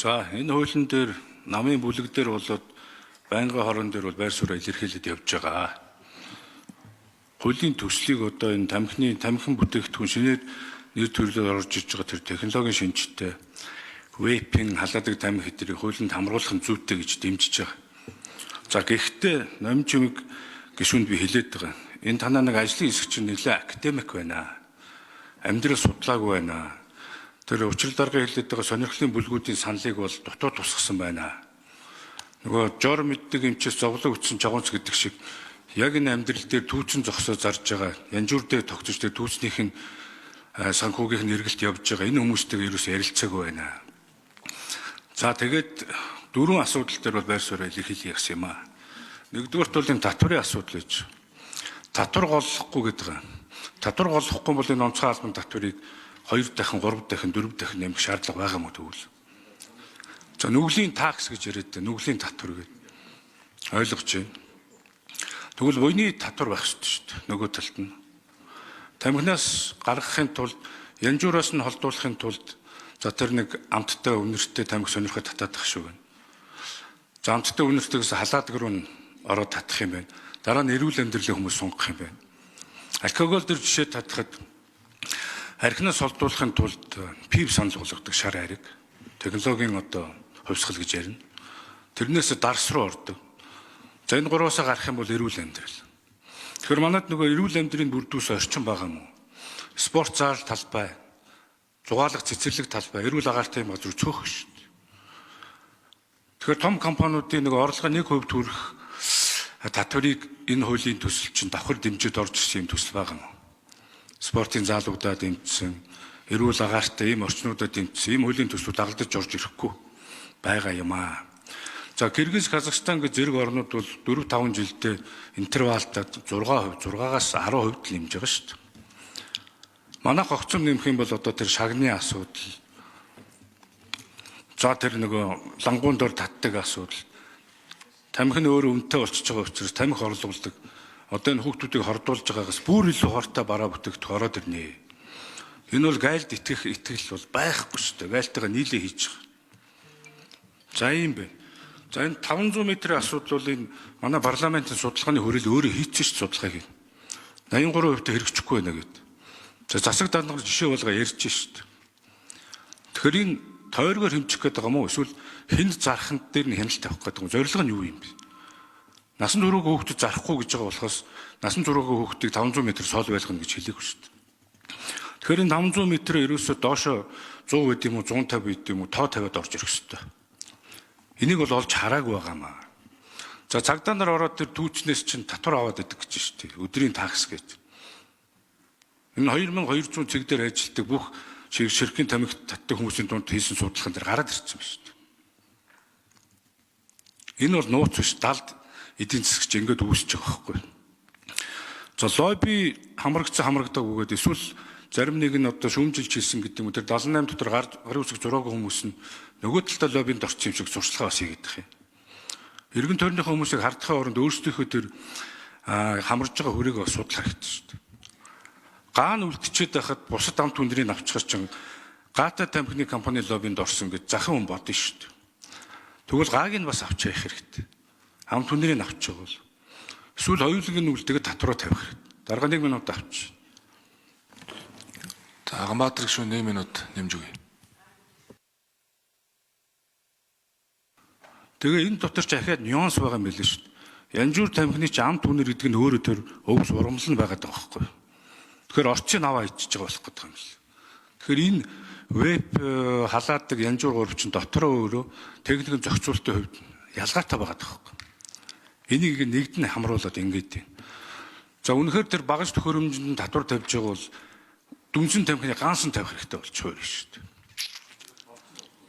За, энэ хуулийн дээр намын бүлэг дээр болоод байнгын хорон дээр бол байр сууриа илэрхийлээд явж байгаа. Хуулийн төслийг одоо энэ тамхины тамхин бүтээгдэхүүн шинээр нэр төрлөөр орж иж байгаа тэр технологийн шинжтэй вейпинг, халаадаг тамхи хэдрийг хуулинд хамруулах нь зүйтэй гэж дэмжиж байгаа. За, гэхдээ номин чимэг гишүүнд би хэлээд байгаа. Энэ танаа нэг ажлын хэсэг чинь нэлээ академик байна. Амьдрал судлаагүй байна. Тэр учрал даргын хэлээд байгаа сонирхлын бүлгүүдийн саналыг бол дутуу тусгасан байна. Нөгөө жор мэддэг эмчээс зовлон үтсэн чагуунц гэдэг шиг яг энэ амьдрал дээр түүцэн зогсоо зарж байгаа, янжуур дээр тогтож тэр түүцнийх нь санхүүгийнх нь эргэлт явж байгаа энэ хүмүүстэйг ерөөсөө ярилцаагүй байна. За, тэгээд дөрвөн асуудал дээр бол байр сууриа илэрхийлье гэсэн юм аа. Нэгдүгээрт бол энэ татварын асуудал гэж. Татвар голлохгүй гэдэг юм. Татвар голлохгүй бол энэ онцгой албан татварыг 2 дахин, 3 дахин, 4 дахин нэмэх шаардлага байгаа юм уу тэгвэл? За, нүглийн такс гэж яриад байна. Нүглийн татвар гэдэг. Ойлгож байна. Тэгвэл буйны татвар байх ёстой шүү дээ. Нөгөө талд нь. Тамхинаас гаргахын тулд, янжуураас нь холдуулахын тулд, за, тэр нэг амттай үнэртэй тамхи сонирхоод татаадах шүү гэнэ. За, амттай үнэртэйгээс халаадаг руу нь ороод татах юм байна. Дараа нь эрүүл амьдралын хүмүүс сунгах юм байна. Алкогол дээр жишээ татахад архинаас холдуулахын тулд пив санал болгодог, шар ариг. Технологийн одоо хувьсгал гэж ярина. Тэрнээс дарс руу ордог. За, энэ гураваасаа гарах юм бол эрүүл амьдрал. Тэгэхээр манад нөгөө эрүүл амьдралын бүрдүүс орчин байгаа юм уу? Спорт заал талбай, зугаалга цэцэрлэг талбай, эрүүл агаартай юм газар цөөх шүү дээ. Тэгэхээр том компаниудын нөгөө орлогын 1% төрөх татварыг энэ хуулийн төсөл чинь давхар дэмжиж орж ирсэн юм төсөл байгаа юм уу? Спортын заалуудаа дэмжсэн, эрүүл агаартай ийм орчнуудаа дэмжсэн ийм хуулийн төслүүд дагалдаж орж ирэхгүй байгаа юм аа. За, Киргиз, Казахстан гэх зэрэг орнууд бол 4 5 жилдээ интервалтад 6%, 6-аас 10% л нэмж байгаа шүү дээ. Манайх огцом нэмэх юм бол одоо тэр шагны асуудал, за, тэр нөгөө лангуун дор татдаг асуудал, тамхи нь өөрөө үнэтэй болчихж байгаа учраас тамхи орлуулдаг. Одоо энэ хүүхдүүдийг хордуулж байгаагаас бүр илүү хортой бараа бүтээгдэхүүн ороод ирнэ. Энэ бол гайлд итгэх итгэл бол байхгүй шүү дээ. Гайлтайгаа нийлээ хийж байгаа. За, ийм байна. За, энэ 500 метрийн асуудал бол энэ манай парламентын судалгааны хүрэл өөрөө хийчихсэн шүү, судалгааг. 83% та хэрэгжихгүй байна гэдэг. За, засаг дангаар жишээ болгоо ярьж шүү дээ. Тэгэхээр энэ тойргоор хэмжих гээд байгаа юм уу? Эсвэл хүнд зарханд дээр нь хяналт тавих гэдэг юм. Зорилго нь юу юм бэ? Насан туршаагүй хүүхдэд зарахгүй гэж байгаа болохоос насан туршаагүй хүүхдийг 500 метр соол байлгана гэж хэлээгүй шүү дээ. Тэгэхээр энэ 500 метр ерөөсөө доошо 100 байд юм уу, 150 байд юм уу, тоо тавиад орж ирэх хэрэгтэй. Энийг бол олж хараагүй байгаамаа. За, цагдаа нар ороод тэр түүчнээс чинь татвар аваад идэг гэж шүү дээ. Өдрийн такс гэж. Энэ 2200 цэг дээр ажилладаг бүх ширхэг тамхи татдаг хүмүүсийн дунд хийсэн судалгаан дээр гараад ирсэн байна шүү дээ. Энэ бол нууц биш. Далд эдийн засгч ингээд үүсэж байгаа байхгүй. За, лобби хамрагдсан, хамрагдаагүй гэдэг, эсвэл зарим нэг нь одоо шүүмжилж хийсэн гэдэг юм уу, тэр 78 дотор гар гарын үсэг зураагүй хүмүүс нь нөгөө талдаа лоббинд орсон юм шиг сурталчилгаа бас хийгээд их юм. Эргэн тойрныхоо хүмүүсийг хардахын оронд өөрсдийнхөө тэр хамарж байгаа хүрээг бас судлах хэрэгтэй шүү дээ. Гаан үлдчихэд байхад бусад амт хүндрийг авчихар чинь гаатай тамхины компани лоббинд орсон гэж захын хүн бодно шүү дээ. Тэгвэл гааг нь бас авч явах хэрэгтэй. Амт хүндрийг авч байгаа бол эсвэл хоёуланг нь үлдээгээд татвараа тавих хэрэгтэй. Дарга, 1 минут авч. За, Аганбаатар гишүүн 1 минут нэмж өгье. Тэгээ энэ дотор ч ахиад нюанс байгаа юм билээ шүү дээ. Янжуур тамхины чи амт үнэр гэдэг нь өөрөө тэр өвс ургамал нь байгаад байгаа байхгүй. Тэгэхээр орчин аваа ичж байгаа болох гэдэг юм л. Тэгэхээр энэ веб халаадаг янжуур гурав чинь дотроо өөрөө техникийн зохицуултын хувьд ялгаатай байгаа байхгүй. Энийг нэгд нь хамруулад ингэж юм. За, үнэхээр тэр багаж төхөөрөмжөнд татвар тавьж байгаа бол дүнсэн тамхины гансан тавих хэрэгтэй болчихоор шүү дээ.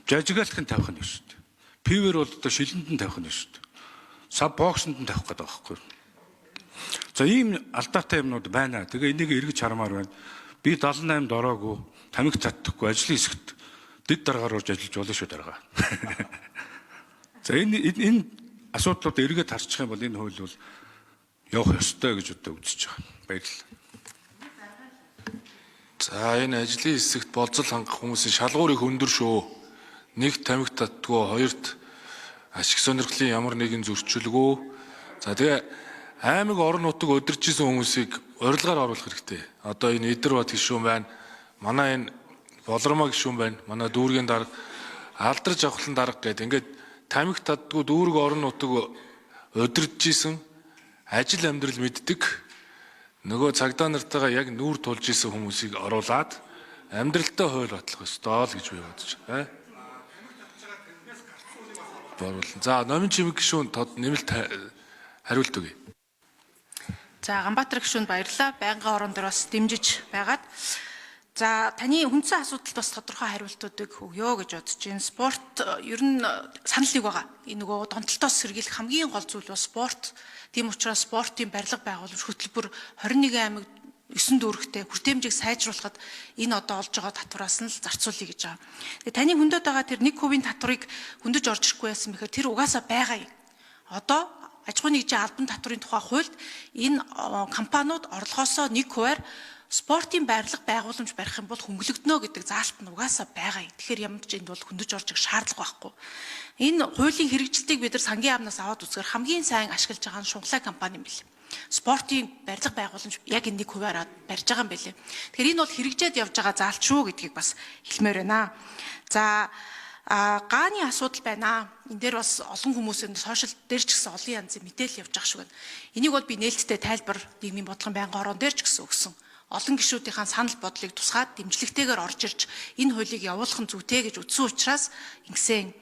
Жажигаалтх нь тавих нь шүү дээ. Пивэр бол одоо шилэнд нь тавих нь шүү дээ. Сав боксонд нь тавих гэдэг байгаа байхгүй. За, ийм алдаатай юмнууд байна. Тэгээ энийг эргэж хармаар байна. Би 78-д ороогүй, тамхи татдаггүй, ажлын хэсэгт дэд дараагаар орж ажиллаж болно шүү, дарга. За, энэ энэ асуудлууд эргээд харчих юм бол энэ хууль бол явах ёстой гэж одоо үзэж байгаа. Баярлалаа. За, энэ ажлын хэсэгт болзол хангах хүмүүсийн шалгуур их өндөр шүү. Нэг тамхи татдгүй, хоёрт ашиг сонирхлын ямар нэгэн зөрчилгүй. За тэгээ аймаг орон нутаг удирж исэн хүмүүсийг урилгаар оруулах хэрэгтэй. Одоо энэ Идэрбат гишүүн байна. Манай энэ Болормоо гишүүн байна. Манай дүүргийн дарга алдарж авахлан дарга гэдэг. Ингээд тамхи татдгүй дүүрэг орон нутаг удирж исэн ажил амьдрал мэддэг нөгөө цагдаа нартайгаа яг нүүр тулж исэн хүмүүсийг оруулаад амьдралдаа хууль батлах ёстой л гэж би бодож байна. Боруулан. За номин чимэг гишүүн тод нэмэлт хариулт өгье. За Ганбаатар гишүүнд баярлалаа. Байнгын орон дээр бас дэмжиж байгаад. За таны үндсэн асуудалд бас тодорхой хариултуудыг өгөө гэж бодож байна. Спорт ер нь санал нэг байгаа. Энэ нөгөө донтолтоос сэргийлэх хамгийн гол зүйл бол спорт. Тийм учраас спортын барилга байгууламж хөтөлбөр 21 аймаг 9 дүүрэгтэй хүртээмжийг сайжруулахад энэ одоо олж байгаа татвараас нь л зарцуулъя гэж байгаа. Тэгээ таны хөндөд байгаа тэр 1% татварыг хөндөж орж ирэхгүй байсан бэхээр тэр угаасаа байгаа юм. Одоо аж ахуйн нэгжийн албан татварын тухай хуульд энэ компаниуд орлогоосоо 1%-аар спортын байрлал байгууламж барих юм бол хөнгөлөгдөнө гэдэг заалт нь угаасаа байгаа юм. Тэгэхээр ямар ч энд бол хөндөж орж ирэх шаардлага байхгүй. Энэ хуулийн хэрэгжилтийг бид нар сангийн яамнаас аваад үзэхээр хамгийн сайн ашиглаж байгаа нь Шунхлай компани юм билээ. Спортын барилга байгууламж яг энэ 1%-аар барьж байгаа юм билээ. Тэгэхээр энэ бол хэрэгжээд явж байгаа заалт шүү гэдгийг бас хэлмээр байна. За гааны асуудал байна. Энэ дээр бас олон хүмүүс энэ сошиал дээр ч гэсэн олон янзын мэдээлэл явж байгаа шүү байна. Энийг бол би нээлттэй тайлбар нийгмийн бодлогын байнгын хорон дээр ч гэсэн өгсөн. Олон гишүүдийнхаа санал бодлыг тусгаад дэмжлэгтэйгээр орж ирж энэ хуулийг явуулах нь зүйтэй гэж үзсэн учраас ингэсэн.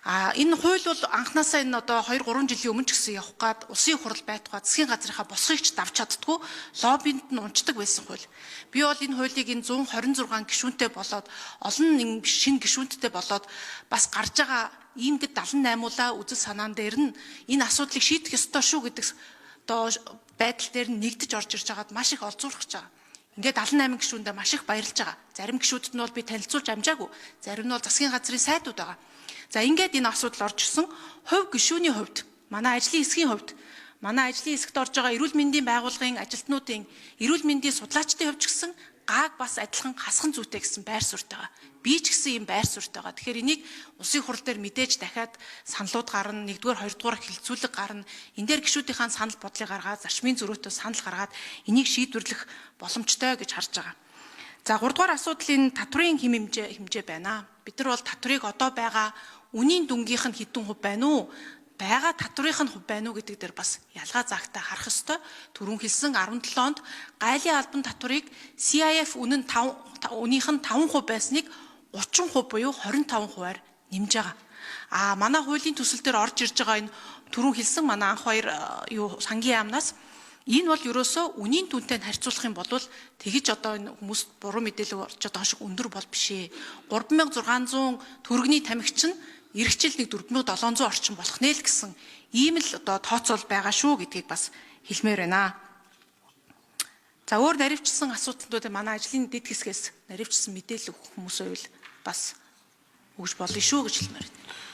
Энэ хууль бол анханасаа энэ одоо 2 3 жилийн өмнө ч гэсэн явах гад улсын хурал байтугай засгийн газрынхаа босхийг ч давж чаддгүй лоббинд нь унцдаг байсан хууль. Би бол энэ хуулийг энэ 126 гишүүнтэй болоод олон шинэ гишүүнттэй болоод бас гарч байгаа ийм гэд 78-уулаа үзэл санаан дээр нь энэ асуудлыг шийдэх ёстой шүү гэдэг одоо байдал дээр нь нэгдэж орж ирж байгаад маш их олзуурхаж байгаа. Ингээд 78 гишүүндээ маш их баярлж байгаа. Зарим гишүүдэд нь бол би танилцуулж амжаагүй. Зарим нь бол засгийн газрын сайдууд байгаа. За ингээд энэ асуудал орж ирсэн. Хувь гишүүний хувьд, манай ажлын хэсгийн хувьд, манай ажлын хэсэгт орж байгаа эрүүл мэндийн байгууллагын ажилтнуудын, эрүүл мэндийн судлаачдын хувьд ч гэсэн гааг бас адилхан хасхан зүйтэй гэсэн байр суурьтай байгаа. Би ч гэсэн ийм байр суурьтай байгаа. Тэгэхээр энийг улсын хурал дээр мэдээж дахиад саналууд гарна, нэгдүгээр, хоёрдугаар хэлэлцүүлэг гарна. Энэ дээр гишүүдийнхаа санал бодлыг гаргаад, зарчмын зөрүүтэй санал гаргаад энийг шийдвэрлэх боломжтой гэж харж байгаа. За гуравдугаар асуудал энэ татврын хэмжээ байна. Бид нар бол татврыг одоо байгаа үнийн дүнгийнх нь хэдэн хувь байна уу? Байгаа татврынх нь хувь байна уу гэдэг дээр бас ялгаа заагтай харах ёстой. Түрүүн хэлсэн 17 онд гайлын албан татврыг CIF үнэн 5 үнийх нь 5% байсныг 30% буюу 25%-аар нэмж байгаа. А манай хуулийн төсөл дээр орж ирж байгаа энэ түрүүн хэлсэн манай анх хоёр сангийн яамнаас энэ бол ерөөсөө үнийн дүнтэй харьцуулах юм бол тэгж одоо энэ хүмүүст буруу мэдээлэл орж байгаа шиг өндөр бол биш ээ. 3600 төгрөгийн тамхи чинь эх жил нэг 4700 орчим болох нэ л гэсэн ийм л одоо тооцоол байгаа шүү гэдгийг бас хэлмээр байна. За өөр наривчсан асуудлуудыг манай ажлын дэд хэсгээс наривчсан мэдээлэл өгөх хүмүүс байвал бас өгж болно шүү гэж хэлмээр байна.